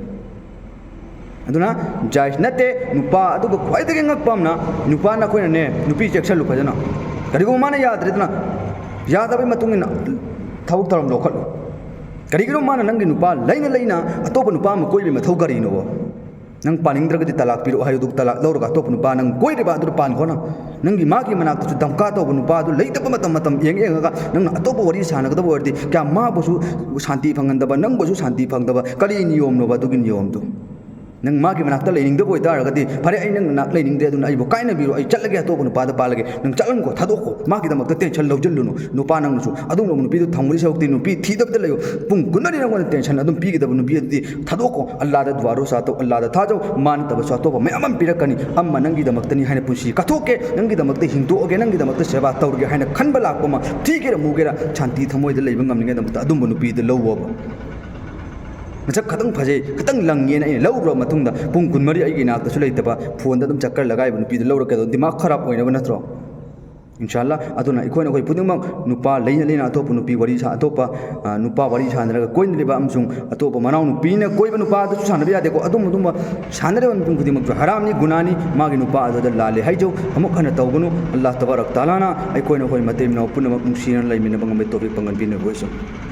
ꯑꯗꯨꯅ ꯖꯥꯏꯖ ꯅꯠꯇꯦ꯫ ꯅꯨꯄꯥ, ꯑꯗꯨꯒ ꯈ꯭ꯋꯥꯏꯗꯒꯤ ꯉꯛꯄ ꯑꯃꯅ, ꯅꯨꯄꯥꯅ ꯑꯩꯈꯣꯏꯅꯅꯦ, ꯅꯨꯄꯤ ꯆꯦꯛꯁꯜꯂꯨ ꯐꯖꯅ꯫ ꯀꯔꯤꯒꯨꯝꯕ ꯃꯥꯅ ꯌꯥꯗ꯭ꯔꯦꯗꯅ, ꯌꯥꯗꯕꯒꯤ ꯃꯇꯨꯡ ꯏꯟꯅ ꯊꯕꯛ ꯊꯧꯔꯝ ꯂꯧꯈꯠꯂꯨ꯫ ꯀꯔꯤꯒꯤꯅꯣ ꯃꯥꯅ ꯅꯪꯒꯤ ꯅꯨꯄꯥ ꯂꯩꯅ ꯂꯩꯅ ꯑꯇꯣꯞꯄ ꯅꯨꯄꯥ ꯑꯃ ꯀꯣꯏꯕꯒꯤ ꯃꯊꯧ ꯀꯔꯤꯅꯣꯕ? ꯅꯪ ꯄꯥꯅꯤꯡꯗ꯭ꯔꯒꯗꯤ ꯇꯂꯥꯛ ꯄꯤꯔꯛꯑꯣ ꯍꯥꯏꯌꯨ, ꯑꯗꯨꯒ ꯇꯂꯥꯛ ꯂꯧꯔꯒ ꯑꯇꯣꯞꯄ ꯅꯨꯄꯥ ꯅꯪ ꯀꯣꯏꯔꯤꯕ ꯑꯗꯨꯗ ꯄꯥꯟꯈꯣ ꯅꯪ꯫ ꯅꯪꯒꯤ ꯃꯥꯒꯤ ꯃꯅꯥꯛꯇꯁꯨ ꯗꯝꯀꯥ ꯇꯧꯕ ꯅꯨꯄꯥꯗꯨ ꯂꯩꯇꯕ ꯃꯇꯝ, ꯃꯇꯝ ꯌꯦꯡ ꯌꯦꯡꯉꯒ ꯅꯪꯅ ꯑꯇꯣꯞꯄ ꯋꯥꯔꯤ ꯁꯥꯟꯅꯒꯗꯕ ꯑꯣꯏꯔꯗꯤ ꯀꯌꯥ ꯃꯥꯕꯨꯁꯨ ꯁꯥꯟꯇꯤ ꯐꯪꯍꯟꯗꯕ, ꯅꯪꯕꯨꯁꯨ ꯁꯥꯟꯇꯤ ꯐꯪꯗꯕ, ꯀꯔꯤ ꯅꯤꯌꯣꯝꯅꯣꯕ ꯑꯗꯨꯒꯤ ꯅꯤꯌꯣꯝꯗꯨ? ꯅꯪ ꯃꯥꯒꯤ ꯃꯅꯥꯛꯇ ꯂꯩꯅꯤꯡꯗꯕ ꯑꯣꯏꯇꯥꯔꯒꯗꯤ, "ꯐꯔꯦ, ꯑꯩ ꯅꯪ ꯅꯥꯛ ꯂꯩꯅꯤꯡꯗ꯭ꯔꯦ, ꯑꯗꯨꯅ ꯑꯩꯕꯨ ꯀꯥꯏꯅꯕꯤꯔꯣ, ꯑꯩ ꯆꯠꯂꯒꯦ, ꯑꯇꯣꯞꯄ ꯅꯨꯄꯥꯗ ꯄꯥꯜꯂꯒꯦ"꯫ ꯅꯪ ꯆꯠꯂꯝꯈꯣ, ꯊꯥꯗꯣꯛꯈꯣ, ꯃꯥꯒꯤꯗꯃꯛꯇ ꯇꯦꯟꯁꯟ ꯂꯧꯁꯤꯜꯂꯨꯅꯨ꯫ ꯅꯨꯄꯥ ꯅꯪꯅꯁꯨ ꯑꯗꯨꯒꯨꯝꯂꯕ ꯅꯨꯄꯤꯗꯨ ꯊꯝꯒꯗꯧ ꯁꯔꯨꯛꯇꯤ ꯅꯨꯄꯤ ꯊꯤꯗꯕꯇ ꯂꯩꯌꯨ꯫ ꯄꯨꯡ ꯀꯨꯟꯃꯔꯤ ꯅꯪꯉꯣꯟꯗ ꯇꯦꯟꯁꯟ ꯑꯗꯨꯝ ꯄꯤꯒꯗꯕ ꯅꯨꯄꯤ ꯑꯗꯨꯗꯤ ꯊꯥꯗꯣꯛꯈꯣ꯫ ꯑꯜꯂꯥꯗ ꯗꯨꯋꯥ ꯔꯣꯁꯥ ꯇꯧ, ꯑꯜꯂꯥꯗ ꯊꯥꯖꯧ꯫ ꯃꯥ ꯅꯠꯇꯕꯁꯨ ꯑꯇꯣꯞꯄ ꯃꯌꯥꯝ ꯑꯃ ꯄꯤꯔꯛꯀꯅꯤ꯫ ꯑꯃ ꯅꯪꯒꯤꯗꯃꯛꯇꯅꯤ ꯍꯥꯏꯅ ꯄꯨꯟꯁꯤ ꯀꯠꯊꯣꯛꯀꯦ, ꯅꯪꯒꯤꯗꯃꯛꯇ ꯍꯤꯡꯗꯣꯛꯑꯒꯦ, ꯅꯪꯒꯤꯗꯃꯛꯇ ꯁꯦꯕꯥ ꯇꯧꯔꯒꯦ ꯍꯥꯏꯅ ꯈꯟꯕ ꯂꯥꯛꯄ ꯑꯃ, ꯊꯤꯒꯦꯔꯥ ꯃꯨꯒꯦꯔꯥ, ꯁꯥꯟꯇꯤ ꯊꯃꯣꯏꯗ ꯂꯩꯕ ꯉꯝꯅꯤꯡꯉꯥꯏꯗꯃꯛꯇ ꯑꯗꯨꯝꯕ ꯅꯨꯄꯤꯗꯨ ꯂꯧꯋꯣꯕ꯫ ꯃꯁꯛ ꯈꯤꯇꯪ ꯐꯖꯩ, ꯈꯤꯇꯪ ꯂꯪꯉꯦꯅ ꯑꯩꯅ ꯂꯧꯔꯨꯔꯕ ꯃꯇꯨꯡꯗ ꯄꯨꯡ ꯀꯨꯟꯃꯔꯤ ꯑꯩꯒꯤ ꯏꯅꯥꯛꯇꯁꯨ ꯂꯩꯇꯕ, ꯐꯣꯟꯗ ꯑꯗꯨꯝ ꯆꯛꯀꯔ ꯂꯒꯥꯏꯕ ꯅꯨꯄꯤꯗꯨ ꯂꯧꯔꯒ ꯀꯩꯗꯧ, ꯗꯤꯃꯥꯒ ꯈꯔꯥꯕ ꯑꯣꯏꯅꯕ ꯅꯠꯇ꯭ꯔꯣ? ꯏꯟꯁꯥꯜꯂꯥ꯫ ꯑꯗꯨꯅ ꯑꯩꯈꯣꯏꯅ, ꯑꯩꯈꯣꯏ ꯄꯨꯝꯅꯃꯛ ꯅꯨꯄꯥ ꯂꯩꯅ ꯂꯩꯅ ꯑꯇꯣꯞꯄ ꯅꯨꯄꯤ ꯋꯥꯔꯤ ꯁꯥ-, ꯑꯇꯣꯞꯄ, ꯑ, ꯅꯨꯄꯥ ꯋꯥꯔꯤ ꯁꯥꯟꯅꯔꯒ ꯀꯣꯏꯅꯔꯤꯕ ꯑꯃꯁꯨꯡ ꯑꯇꯣꯞꯄ ꯃꯅꯥꯎ ꯅꯨꯄꯤꯅ ꯀꯣꯏꯕ ꯅꯨꯄꯥꯗꯨꯁꯨ ꯁꯥꯟꯅꯕ ꯌꯥꯗꯦꯀꯣ꯫ ꯑꯗꯨꯝ, ꯑꯗꯨꯝꯕ ꯁꯥꯟꯅꯔꯤꯕ ꯃꯤꯄꯨꯝ ꯈꯨꯗꯤꯡꯃꯛꯁꯨ ꯍꯔꯥꯝꯅꯤ, ꯒꯨꯅꯥꯅꯤ꯫ ꯃꯥꯒꯤ ꯅꯨꯄꯥ ꯑꯗꯨꯗ ꯂꯥꯜꯂꯦ ꯍꯥꯏꯖꯧ꯫ ꯑꯃꯨꯛ ꯍꯟꯅ ꯇꯧꯒꯅꯨ꯫ ꯑꯜꯂꯥꯍ ꯇꯕꯥꯔꯛ ꯇꯥꯂꯥꯅ ꯑꯩꯈꯣꯏꯅ, ꯑꯩꯈꯣꯏ ꯃꯇꯩ ꯃꯅꯥꯎ ꯄꯨꯝꯅꯃꯛ ꯅꯨꯡꯁꯤꯅꯅ ꯂꯩꯃꯤꯟꯅꯕ ꯉꯝꯕꯒꯤ ꯇꯧꯐꯤꯛ ꯄꯥꯡꯍꯟꯕꯤꯅꯕ ꯑꯣꯏꯁꯅꯨ꯫